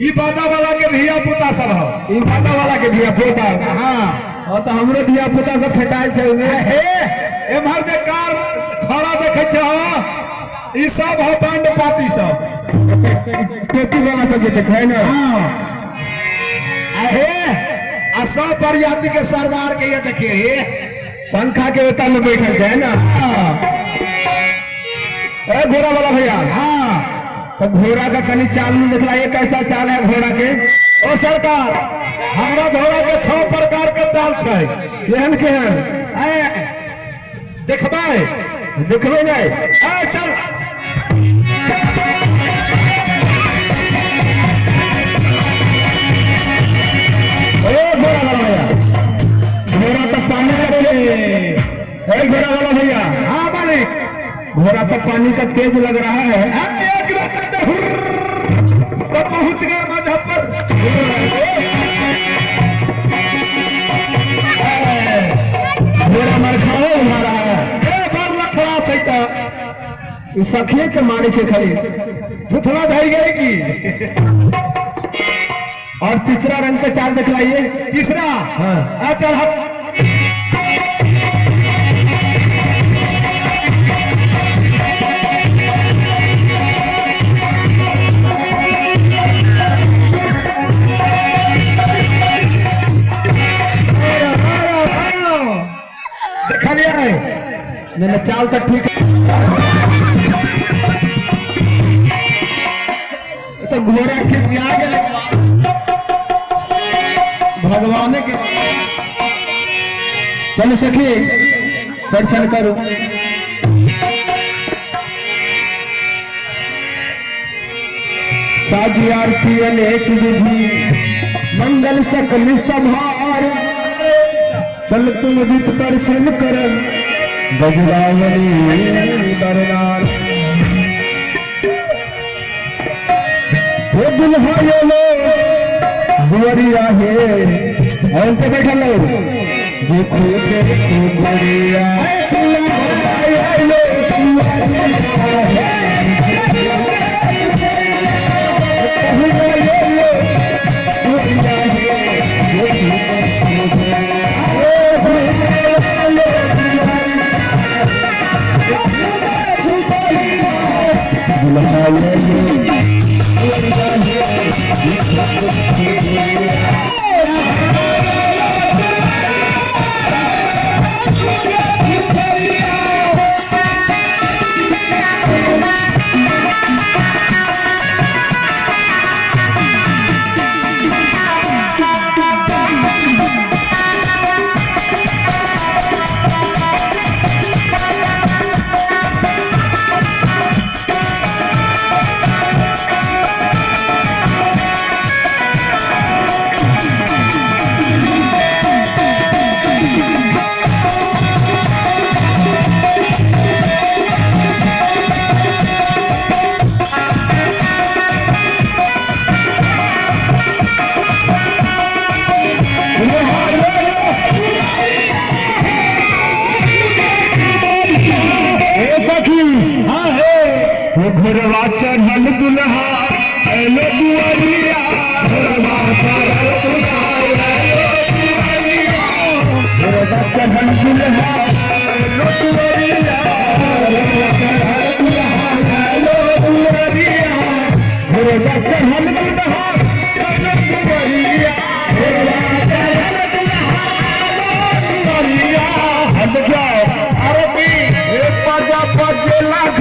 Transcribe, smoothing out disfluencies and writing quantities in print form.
ई बाजा वाला के धिया पुता सब हो। ई बाजा वाला के धिया पुता? हाँ। और तो हमरो धिया पुता सब फेटायल छै ओमे। हे एम्हर जे कार खड़ा देखे छो, ई सब हो बैंड पार्टी सब। टोपी वाला सब जे छै ना? हाँ। आ हे आ सब बरियाती के सरदार के ये देखिए, हे पंखा के ओता में बैठल छै ना? हाँ। ए घोड़ा वाला भैया। हाँ। तो घोड़ा का कनी चाल नहीं देखला, ये कैसा चाल है घोड़ा के? ओ सरकार, हमरा घोड़ा के 6 प्रकार के चाल छै। केहन केहन? ए देखबै? देखबै नहीं। ए चल। ए घोड़ा वाला भैया, घोड़ा तो पानी का तेज। ए घोड़ा वाला भैया। हाँ मालिक। घोड़ा तो पानी का तेज लग रहा है। एक तो पहुंच गए मजहब पर। घोड़ा मर खाओ उठा रहा है। ए बड़ लफड़ा छै त। ई सखिए के मारे छै खाली। थुथला धरि गेलै की? और तीसरा रंग के चाल दिखलाइए। तीसरा? हाँ। आ चल हम। देखलियै? नहीं, चाल तो ठीक है। तो घोड़ा खिसिया गेलै भगवान के। चलो सखी, दर्शन करो। साजी आरती अनेक विधि मंगल सकल संहार, चल तुम विप दर्शन कर बजरावली दरनार। हे दुल्हा ये लो दुआरिया हे, और पे बैठल लो देखो देखो गोरिया। दुल्हा ये लो दुआरिया हे, दुल्हा ये लो दुआरिया हे, देखो देखो गोरिया। दुल्हा ये लो दुआरिया हे, देखो देखो गोरिया।